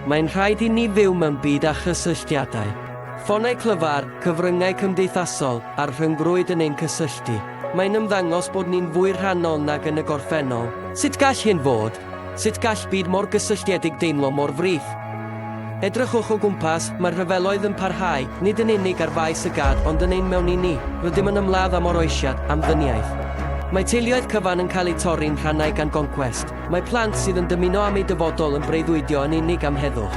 Mae'n rhaid i ni fyw mewn byd â chysylltiadau. Ffonau clyfar, cyfryngau cymdeithasol a'r rhyngrwyd yn ein cysylltu. Mae'n ymddangos bod ni'n fwy rhannol nag yn y gorffennol. Sut gall hyn fod? Sut gall byd mor gysylltiedig deimlo mor frith? Edrychwch o gwmpas, mae'r rhyfeloedd yn parhau, nid yn unig ar faes y gad ond yn ein mewn i ni. Rydym yn ymladd am oroesiad, am ddyniaeth. Mae teuluoedd cyfan yn cael eu torri'n rhannau gan goncwest. Mae plant sydd yn dymuno am eu dyfodol yn breuddwydio yn unig am heddwch.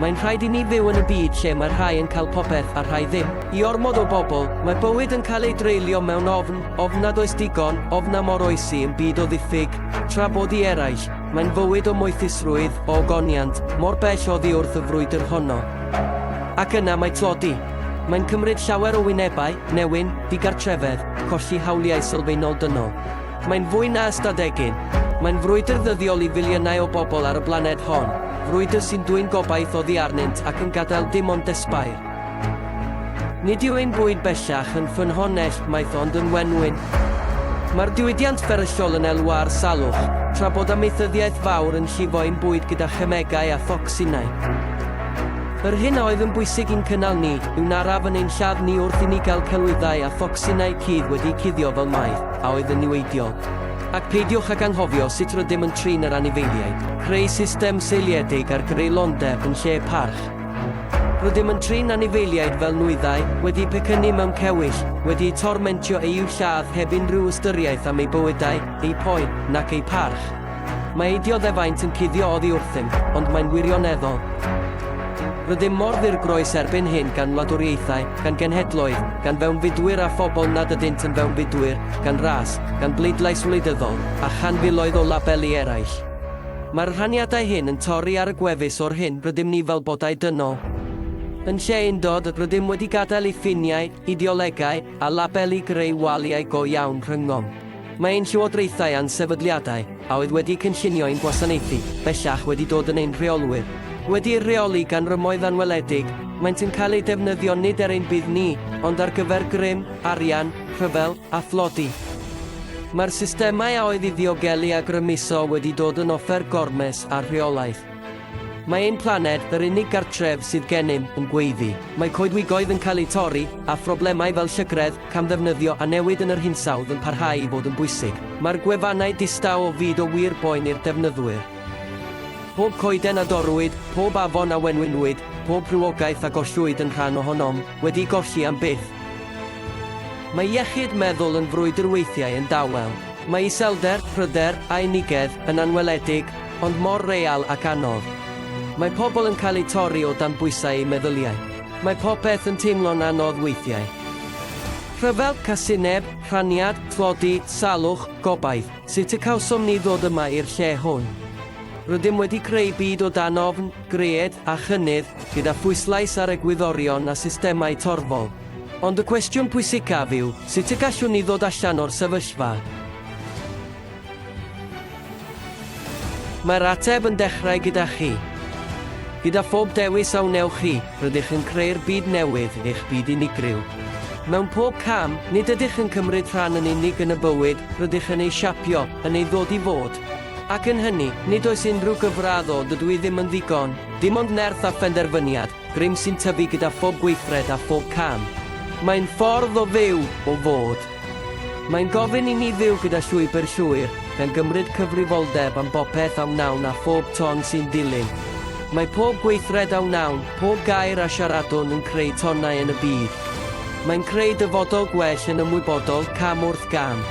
Mae'n rhaid i ni fyw yn y byd lle mae rhai yn cael popeth a rhai ddim. I ormod o bobl, mae bywyd yn cael ei dreulio mewn ofn, ofn nad oes digon, ofn am oroesi yn byd o ddiffyg, tra bod i eraill, mae'n fywyd o moethusrwydd, o ogoniant, mor bell oddi wrth y frwydr honno. Ac yna mae tlodi. Mae'n cymryd llawer o wynebau, newyn, digartrefedd, colli hawliau sylfaenol dynol. Mae'n fwy na ystadegyn. Mae'n frwydr ddyddiol i filiynau o bobl ar y blaned hon, frwydr sy'n dwyn gobaith oddi arnynt ac yn gadael dim ond despair. Nid yw ein bwyd bellach yn ffynhonnell maeth ond yn wenwyn. Mae'r diwydiant fferyllol yn elwa ar salwch, tra bod amaethyddiaeth fawr yn llifo ein bwyd gyda chemegau a thocsinau. Yr hyn a oedd yn bwysig i'n cynnal ni yw'n araf yn ein lladd ni wrth i ni gael celwyddau a thocsinau cudd wedi'u cuddio fel maeth a oedd yn niweidiol. Ac peidiwch ag anghofio sut rydym yn trin yr anifeiliaid, creu system seiliedig ar greulondeb yn lle parch. Rydym yn trin anifeiliaid fel nwyddau, wedi'u pecynnu mewn cewyll, wedi'u tormentio eu lladd heb unrhyw ystyriaeth am eu bywydau, eu poen, nac eu parch. Mae ei dioddefaint yn cuddio oddi wrthym, ond mae'n wirioneddol. Rydym mor ddirgroes erbyn hyn gan wladwriaethau, gan genhedloedd, gan fewnfudwyr a phobl nad ydynt yn fewnfudwyr, gan ras, gan bleidlais wleidyddol, a chan filoedd o labeli eraill. Mae'r rhaniadau hyn yn torri ar y gwefus o'r hyn rydym ni fel bodau dynol. Yn lle undod, rydym wedi gadael i ffiniau, ideolegau, a labeli greu waliau go iawn rhyngom. Mae ein llywodraethau a'n sefydliadau, a oedd wedi cynllunio i'n gwasanaethu, bellach wedi dod yn ein rheolwyr. Wedi'u rheoli gan rymoedd anweledig, maent yn cael eu defnyddio nid er ein budd ni, ond ar gyfer grym, arian, rhyfel, a thlodi. Mae'r systemau a oedd i ddiogelu a grymuso wedi dod yn offer gormes a rheolaeth. Mae ein planed, yr unig gartref sydd gennym, yn gweiddi. Mae coedwigoedd yn cael eu torri, a phroblemau fel llygredd, camddefnyddio a newid yn yr hinsawdd yn parhau i fod yn bwysig. Mae'r gwefannau distaw o fyd o wir boen i'r defnyddwyr. Pob coeden a dorrwyd, pob afon a wenwynwyd, pob rhywogaeth a gollwyd yn rhan ohonom, wedi'i golli am byth. Mae iechyd meddwl yn frwydr weithiau yn dawel. Mae iselder, pryder, a unigedd yn anweledig, ond mor real ac anodd. Mae pobl yn cael eu torri o dan bwysau eu meddyliau. Mae popeth yn teimlo'n anodd weithiau. Rhyfel, casineb, rhaniad, tlodi, salwch, gobaith, sut y cawsom ni ddod yma i'r lle hwn? Rydym wedi creu byd o dan ofn, gred, a chynnydd, gyda phwyslais ar egwyddorion a systemau torfol. Ond y cwestiwn pwysicaf yw, sut y gallwn ni ddod allan o'r sefyllfa? Mae'r ateb yn dechrau gyda chi. Gyda phob dewis a wnewch chi, rydych yn creu'r byd newydd, eich byd unigryw. Mewn pob cam, nid ydych yn cymryd rhan yn unig yn y bywyd, rydych yn ei siapio, yn ei ddod i fod. Ac yn hynny, nid oes unrhyw gyfradd o 'dydw i ddim yn ddigon', dim ond nerth a phenderfyniad, grym sy'n tyfu gyda phob gweithred a phob cam. Mae'n ffordd o fyw, o fod. Mae'n gofyn i ni fyw gyda llwybr llwyr, gan gymryd cyfrifoldeb am bopeth a wnawn a phob ton sy'n dilyn. Mae pob gweithred a wnawn, pob gair a siaradwn yn creu tonnau yn y byd. Mae'n creu dyfodol gwell yn ymwybodol, cam wrth gam.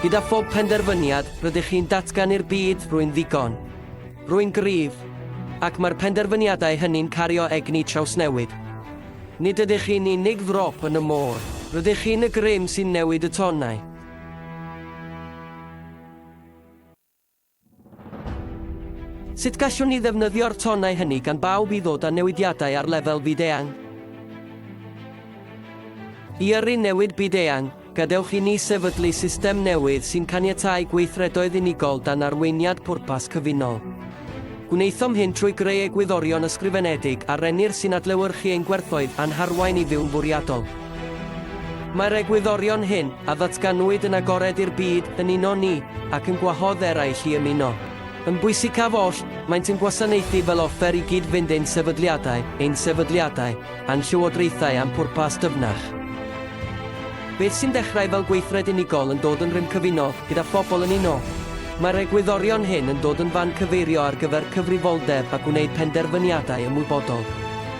Gyda phob penderfyniad, rydych chi'n datgan i'r byd, 'Rwy'n ddigon. Rwy'n gryf. Ac mae'r penderfyniadau hynny'n cario egni trawsnewid. Nid ydych chi'n unig ddrop yn y môr, rydych chi'n y grym sy'n newid y tonnau. Sut gallwn ni ddefnyddio'r tonnau hynny gan bawb i ddod â newidiadau ar lefel fyd-eang? I yrru newid byd-eang, Gadewch i ni sefydlu system newydd sy'n caniatáu gweithredoedd unigol dan arweiniad pwrpas cyfunol. Gwnaethom hyn trwy greu egwyddorion ysgrifenedig a rennir sy'n adlewyrchu ein gwerthoedd a'n harwain i fyw'n fwriadol. Mae'r egwyddorion hyn, a ddatganwyd yn agored i'r byd, yn uno ni, ac yn gwahodd eraill i ymuno. Yn bwysicaf oll, Maent yn gwasanaethu fel offer i gyd-fynd ein sefydliadau, ein sefydliadau, a'n llywodraethau â'n pwrpas dyfnach. Beth sy'n dechrau fel gweithred unigol yn dod yn rym cyfunol, gyda phobl yn uno? Mae'r egwyddorion hyn yn dod yn fan cyfeirio ar gyfer cyfrifoldeb a gwneud penderfyniadau ymwybodol.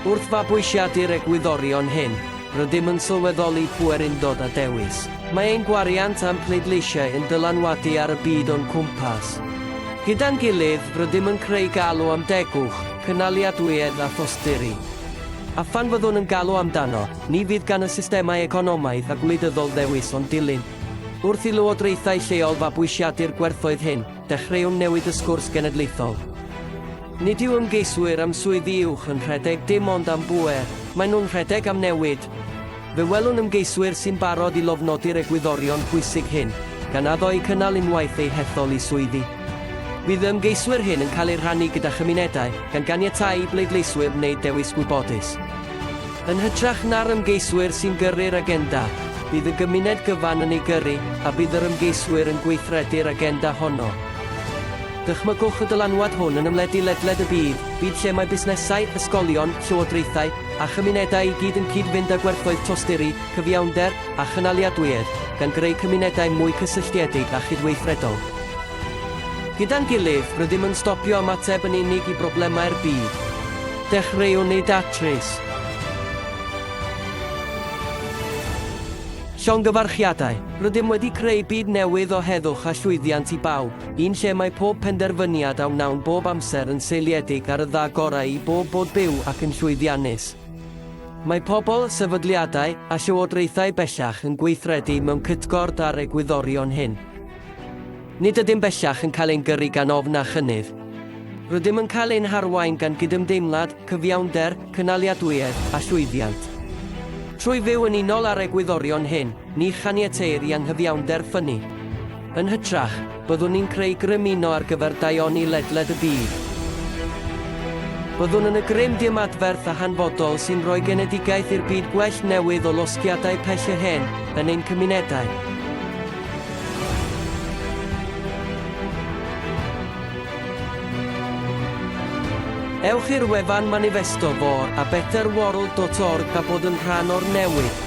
Wrth fabwysiadu'r egwyddorion hyn, rydym yn sylweddoli pŵer undod a dewis. Mae ein gwariant a'n pleidleisiau yn dylanwadu ar y byd o'n cwmpas. Gyda'n gilydd, rydym yn creu galw am degwch, cynaliadwyedd a thosturi. A phan fyddwn yn galw amdano, ni fydd gan y systemau economaidd a gwleidyddol ddewis ond dilyn. Wrth i lywodraethau lleol fabwysiadu'r gwerthoedd hyn, dechreuwn newid y sgwrs genedlaethol. Nid yw ymgeiswyr am swyddi uwch yn rhedeg dim ond am bŵer, maen nhw'n rhedeg am newid. Fe welwn ymgeiswyr sy'n barod i lofnodi'r egwyddorion pwysig hyn, gan addo eu cynnal unwaith eu hethol i swyddi. Bydd y ymgeiswyr hyn yn cael eu rhannu gyda chymunedau, gan ganiatáu i bleidleiswyr wneud dewis gwybodus. Yn hytrach na'r ymgeiswyr sy'n gyrru'r agenda, bydd y gymuned gyfan yn ei gyrru a bydd yr ymgeiswyr yn gweithredu'r agenda honno. Dychmygwch y dylanwad hwn yn ymledu ledled y byd, byd lle mae busnesau, ysgolion, llywodraethau a chymunedau i gyd yn cyd-fynd â gwerthoedd tosturi, cyfiawnder a chynaliadwyedd, gan greu cymunedau mwy cysylltiedig a chydweithredol. Gyda'n gilydd, rydym yn stopio ymateb yn unig i broblemau'r byd. Dechreuwn eu datrys. Llongyfarchiadau! Rydym wedi creu byd newydd o heddwch a llwyddiant i bawb, un lle mae pob penderfyniad a wnawn bob amser yn seiliedig ar y dda gorau i bob bod byw ac yn llwyddiannus. Mae pobl, sefydliadau a llywodraethau bellach yn gweithredu mewn cytgord â'r egwyddorion hyn. Nid ydym bellach yn cael ein gyrru gan ofn a chynnydd. Rydym yn cael ein harwain gan gydymdeimlad, cyfiawnder, cynaliadwyedd a llwyddiant. Trwy fyw yn unol â'r egwyddorion hyn, ni chaniateir i anghyfiawnder ffynnu. Yn hytrach, byddwn ni'n creu grym uno ar gyfer daioni ledled y byd. Byddwn yn y grym diymadferth a hanfodol sy'n rhoi genedigaeth i'r byd gwell newydd o losgiadau pell yr hen yn ein cymunedau. Ewch i'r wefan Manifesto For a Better World dot org a bod yn rhan o'r newid.